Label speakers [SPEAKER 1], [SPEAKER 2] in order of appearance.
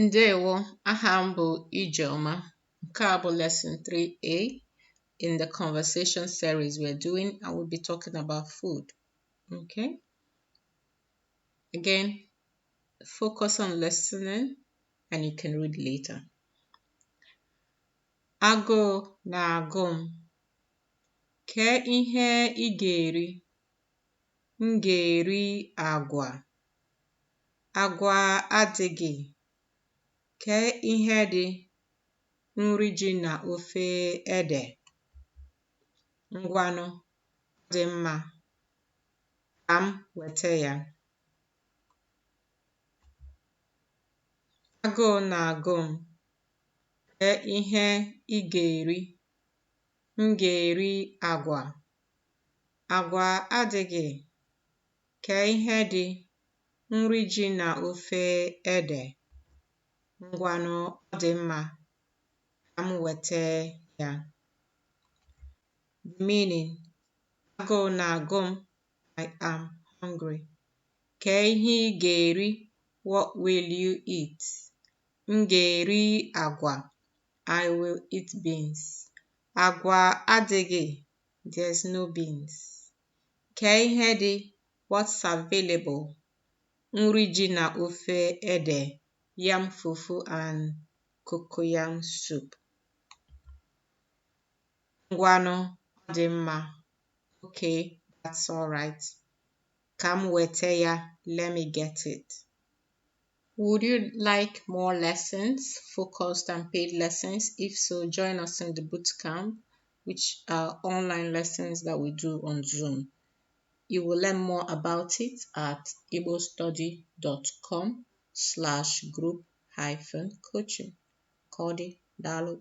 [SPEAKER 1] Ndewo, aha m bụ Ijeọma. Nke a bụ lesson 3A in the conversation series we're doing, and we'll be talking about food. Okay? Again, focus on listening and you can read later. Agụụ na-agụ m. Kee ihe ị ga-eri? M ga-eri agwa. Agwa adịghị. Kee ihe dị? Nri ji na ofe ede. Ngwanụ, ọ dị mma. Ka m weta ya. Agụụ na-agụ m. Kee ihe ị ga-eri? M ga-eri agwa. Agwa adịghị. Kee ihe dị? Nri ji na ofe ede. Ngwanụ, ọ dị mma. Ka m weta ya. The meaning: Agụụ na-agụ m. I am hungry. Kee ihe ị ga-eri? What will you eat? M ga-eri agwa. I will eat beans. Agwa adịghị. There's no beans. Kee ihe dị? What's available? Nri ji na ofe ede. Yam fufu and cocoyam soup. Ngwanụ, ọ dị mma. Okay, that's all right. Ka m weta ya. Let me get it. Would you like more lessons, focused and paid lessons? If so, join us in the bootcamp, which are online lessons that we do on Zoom. You will learn more about it at igbostudy.com/group-coaching. Ka ọ dị, daalụ.